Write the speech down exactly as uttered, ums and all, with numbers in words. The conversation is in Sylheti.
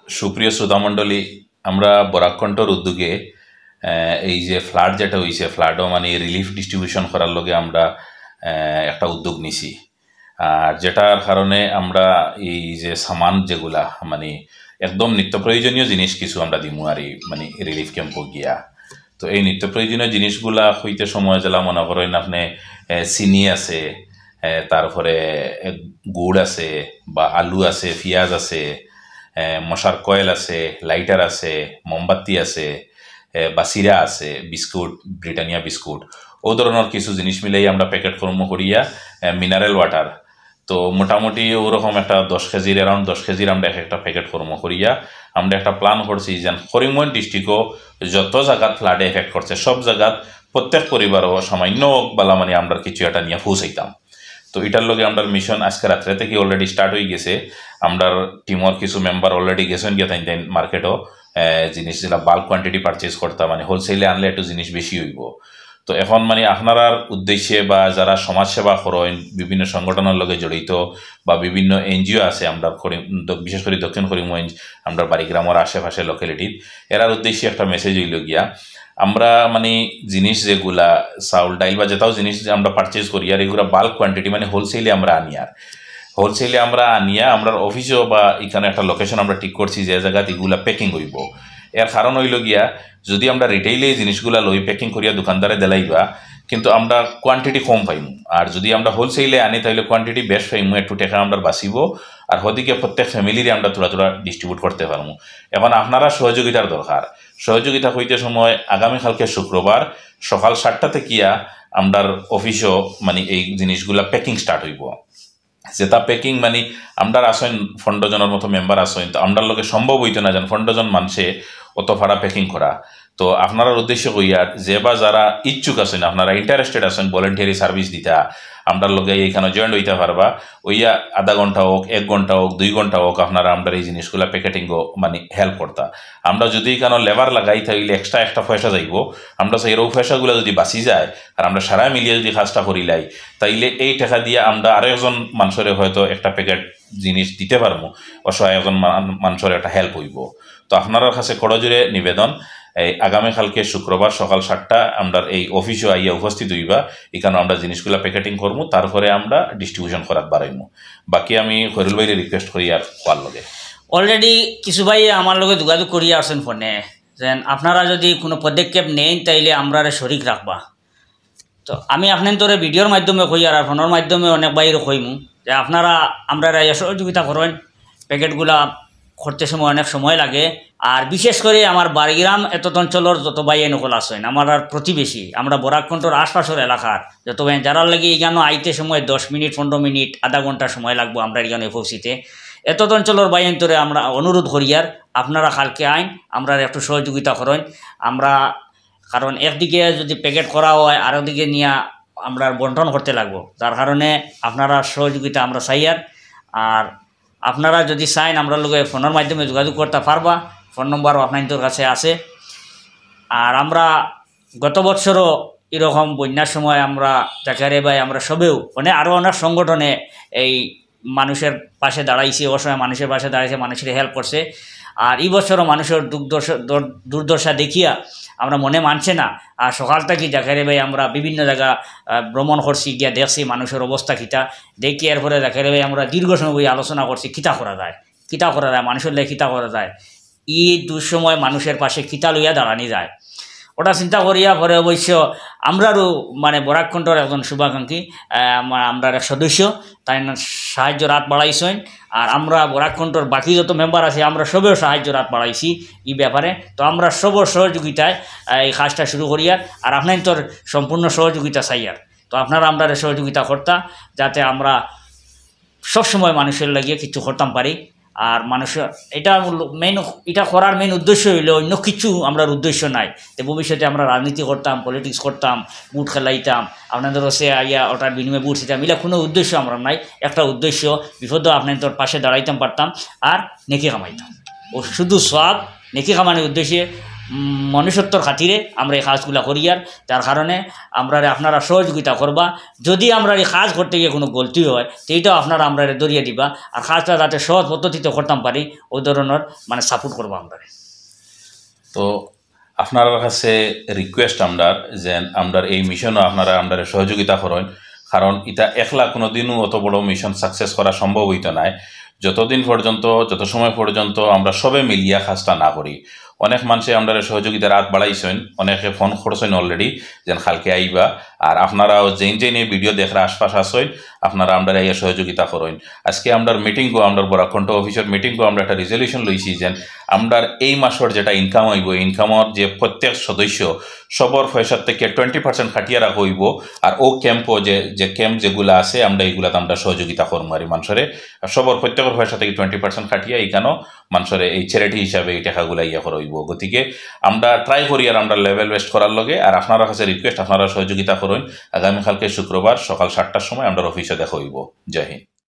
সুপ্রিয় শ্রোতামণ্ডলী, আমরা বরাক কণ্ঠর উদ্যোগে, আহ, এই যে ফ্লাড যেটা হইছে, ফ্লাডও মানে রিলিফ ডিস্ট্রিবিউশন করার লগে আমরা, আহ, একটা উদ্যোগ নিছি। আর যেটার কারণে আমরা এই যে সামান যেগুলা, মানে একদম নিত্য প্রয়োজনীয় জিনিস কিছু আমরা দিমু আর এই মানে রিলিফ ক্যাম্পও গিয়া। তো এই নিত্য প্রয়োজনীয় জিনিসগুলা হইতে সময় যেলা মনে করেন আপনি, আহ, চিনি আছে, আহ, তারপরে, আহ, গুড় আছে, বা আলু আছে, পিঁয়াজ আছে, আহ, মশার কয়েল আছে, লাইটার আছে, মোমবাতি আছে, আহ, বা চিরা আছে, বিস্কুট, ব্রিটানিয়া বিস্কুট, ও ধরনের কিছু জিনিস মিলাই আমরা প্যাকেট কর্ম করিয়া, আহ, মিনারেল ওয়াটার। তো মোটামুটি ওরকম একটা দশ কেজির, অ্যারাউন্ড দশ কেজির আমরা এক একটা প্যাকেট কর্ম করিয়া আমরা একটা প্ল্যান করছি, যেন করিমগঞ্জ ডিস্ট্রিক্টও যত জায়গাত ফ্লাডে এফেক্ট করছে, সব জায়গাত প্রত্যেক পরিবারও সামান্য হোক বালা মানে আমরা কিছু একটা নিয়ে পৌঁছাইতাম। তো এটার লগে আমরা মিশন আজকে রাত্রে থেকে অলরেডি স্টার্ট হয়ে গেছে। আমরা টিমর কিছু মেম্বার অলরেডি গেছেন গিয়ে তাই তাই মার্কেটও, আহ, জিনিস যেটা বাল্ক কোয়ান্টিটি পারচেজ করতাম, মানে হোলসেলে আনলে একটু জিনিস বেশি হইব। তো এখন মানে আপনারার উদ্দেশ্যে বা যারা সমাজসেবা করেন, বিভিন্ন সংগঠনের লগে জড়িত বা বিভিন্ন এনজিও আছে আমরা করিম-, দ-, বিশেষ করে দক্ষিণ করিমগঞ্জ, আমরা বাড়িগ্রামের আশেপাশে লোকালিটির, এরার উদ্দেশ্যে একটা মেসেজ হইল গিয়া, আমরা মানে জিনিস যেগুলা চাউল ডাইল বা যেটাও জিনিস যে আমরা পারচেজ করি আর এগুলা বাল্ক কোয়ান্টিটি মানে হোলসেলে আমরা আনি আর হোলসেলে আমরা আনিয়া আমরা অফিসও বা এখানে একটা লোকেশন আমরা ঠিক করছি যে জায়গাত এগুলা প্যাকিং হইব। এর কারণ হইল গিয়া যদি আমরা রিটেইলে এই জিনিসগুলা লই প্যাকিং করিয়া দোকানদারে দিলাইবা, কিন্তু আমরা কোয়ান্টিটি কম পাইমু। আর যদি আমরা হোলসেলে আনি তাহলে কোয়ান্টিটি বেশ পাইমু, একটু টাকা আমরা বাঁচিব। আর হদিকে প্রত্যেক ফ্যামিলিরে আমরা থোড়া থোড়া ডিস্ট্রিবিউট করতে পারমু। এখন আপনারা সহযোগিতার দরকার। সহযোগিতা হইতে সময় আগামীকালকে শুক্রবার সকাল সাতটা থাকিয়া আমরার অফিসও মানে এই জিনিসগুলা প্যাকিং স্টার্ট হইব। যেটা প্যাকিং মানে আমরার আছেন পনেরো জনের মতো মেম্বার আছেন, তো আমরার লগে সম্ভব হইতো না যেন পনেরো জন মানুষে অত ফাড়া প্যাকিং করা। তো আপনারার উদ্দেশ্যে কইয়ার যে বা যারা ইচ্ছুক আছেন, আপনারা ইন্টারেস্টেড আছেন ভলেন্টিয়ারি সার্ভিস দিতা, আমরার লগে এখানে জয়েন্ট হইতে পারবা। ওইয়া আধা ঘন্টা হোক, এক ঘন্টা হোক, দুই ঘন্টা হোক, আপনারা আমরার এই জিনিসগুলা প্যাকেটিংও মানে হেল্প করতা। আমরা যদি এখানে লেবার লাগাই তাহলে এক্সট্রা একটা পয়সা যাইব, আমরা সেই ও পয়সাগুলো যদি বাঁচি যায় আর আমরা সারা মিলিয়ে যদি কাজটা করিলাই, তাইলে এই টাকা দিয়ে আমরা আরো একজন মানুষরে হয়তো একটা প্যাকেট জিনিস দিতে পারবো, অসহায় একজন মা-, মানুষের একটা হেল্প হইব। তো আপনারার কাছে করজোরে নিবেদন, এই আগামীকালকে শুক্রবার সকাল সাতটা আমরার এই অফিসও আইয়া উপস্থিত হইবা, এখানে আমরা জিনিসগুলা প্যাকেটিং করবো, তারপরে আমরা ডিস্ট্রিবিউশন করাত বাড়াইমু। বাকি আমি খৈরুল ভাইরে রিকোয়েস্ট করি আর কোয়ার লগে। অলরেডি কিছু ভাই আমার লগে যোগাযোগ করিয়া আছেন ফোনে, যেন আপনারা যদি কোনো পদক্ষেপ নেন তাইলে আমরারে শরিক রাখবা। তো আমি আপনার তোরে ভিডিওর মাধ্যমে কই আর ফোনের মাধ্যমে অনেক বাইরে কইমু যে আপনারা আমরারে সহযোগিতা করেন, প্যাকেটগুলা করতে সময় অনেক সময় লাগে। আর বিশেষ করে আমার বাড়িগ্রাম এতত অঞ্চলের যত ভাই নকল আছেন, আমার আর প্রতিবেশী, আমরা বরাক কণ্ঠর আশপাশের এলাকার যত ভাই যারার লাগি এখানে আইতে সময় দশ মিনিট, পনেরো মিনিট, আধা ঘন্টা সময় লাগবো আমরা এখানে পৌঁছিতে। এতত অঞ্চলের ভাই তোরে আমরা অনুরোধ করি আর আপনারা কালকে আইন, আমরা একটু সহযোগিতা করেন। আমরা কারণ একদিকে যদি প্যাকেট করা হয়, আরো দিকে নিয়ে আমরা বন্টন করতে লাগবো, যার কারণে আপনারা সহযোগিতা আমরা চাই। আর, আর আপনারা যদি চাইন, আমরার লগে ফোনের মাধ্যমে যোগাযোগ করতে পারবা, ফোন নম্বরও আপনাদের কাছে আছে। আর আমরা গত বছরও এরকম বন্যার সময় আমরা জাকারিয়া ভাই, আমরা সবেও, মানে, আরো অনেক সংগঠনে এই মানুষের পাশে দাঁড়াইছে, অসহায় মানুষের পাশে দাঁড়াইছে, মানুষের হেল্প করছে। আর এই বছরও মানুষের দুর্দশা, দর-, দুর্দশা দেখিয়া আমরা মনে মানছে না। আর সকাল থাকি জাকারিয়া ভাই আমরা বিভিন্ন জায়গা, আহ, ভ্রমণ করছি, গিয়া দেখছি মানুষের অবস্থা কিতা। দেখি এরপরে জাকারিয়া ভাই আমরা দীর্ঘ সময় বই আলোচনা করছি, কিতা করা যায়, কিতা করা যায়, মানুষের লাই কিতা করা যায়, এই দুঃসময় মানুষের পাশে কিতা লইয়া দাঁড়ানি যায়। ওটা চিন্তা করিয়া পরে অবশ্য আমরারও, মানে, বরাক কণ্ঠর একজন শুভাকাঙ্ক্ষী, আহ, আমা-, আমরার এক সদস্য, তাই না সাহায্যর হাত বাড়াইছেন। আর আমরা বরাক কণ্ঠর বাকি যত মেম্বার আছে, আমরা সবেও সাহায্যর হাত বাড়াইছি এই ব্যাপারে। তো আমরা সবর সহযোগিতায়, আহ, এই কাজটা শুরু করি। আর, আর আপনার তোর সম্পূর্ণ সহযোগিতা চাই। আর তো আপনারা আমরারে সহযোগিতা করতা, যাতে আমরা সবসময় মানুষের লাগিয়ে কিছু করতাম পারি। আর মানুষের এটা মেইন, এটা করার মেইন উদ্দেশ্য হইলো, অন্য কিছু আমরার উদ্দেশ্য নাই। তো ভবিষ্যতে আমরা রাজনীতি করতাম, পলিটিক্স করতাম, ভোট খেলাইতাম, আপনাদের কাছে আইয়া ওটার বিনিময়ে ভোট দিতাম, এটা কোনো উদ্দেশ্য আমরার নাই। একটা উদ্দেশ্য, বিপদে আপনাদের পাশে দাঁড়াইতাম পারতাম আর নেকি কামাইতাম। ও শুধু সওয়াব, নেকি কামানোর উদ্দেশ্যে উম, মনুষ্যত্বর খাতিরে আমরা এই কাজগুলা করিয়ার, যার কারণে আমরারে আপনারা সহযোগিতা করবা। যদি আমরার এই কাজ করতে গিয়া কুনু গলতি অয়, তে ইটাও আপনারা আমরারে ধরিয়া দিবা। আর কাজটা যাতে সহজ পদ্ধতিতে করতাম পারি, অউ ধরনর মানে support করবা আমরারে। তো আপনারার কাছে request আমরার, যে আমরার এই মিশনও আপনারা আমরারে সহযোগিতা করইন, কারণ ইটা একলা কুনুদিনও অত বড় মিশন success করা সম্ভব অইতো নায়। যতদিন পর্যন্ত, যত সময় পর্যন্ত আমরা সবে মিলিয়া কাজটা না করি, অনেক মানষে আমরারে সহযোগিতার আত বাড়াইছইন, অনেকে ফোন করছইন already, যেন কালকে আইবা। আর আপনারাও যেইন যেইন এই video দেখরা আশপাশ আছইন, আপনারা আমরারে আইয়া সহযোগিতা করইন। আজকে আমরার মিটিংও, আমরার বরাক কণ্ঠ অফিসর মিটিংও আমরা একটা resolution লইছি, যেন আমরার এই মাসর যেটা income অইবো, ইনকামর যে প্রত্যেক সদস্য সবর পয়সা থাকি twenty percent কাটিয়া রাখা অইবো। আর অউ ক্যাম্পও যে, যে ক্যাম্প যেগুলা আছে, আমরা ইগুলাত আমরা সহযোগিতা করমু আর ই মানষরে। আর সবর প্রত্যেকর পয়সা থাকি twenty percent কাটিয়া ইখানো মানষরে এই charity হিসাবে এই টেকাগুলা ইয়া করা অইবো। গতিকে আমরা try করি আর আমরা level best করার লগে, আর আপনারার কাছে request, আপনারা সহযোগিতা করইন। আগামীকালকে শুক্রবার সকাল সাতটার সময় আমরার অফিসে দেখা অইবো। জয় হিন্দ।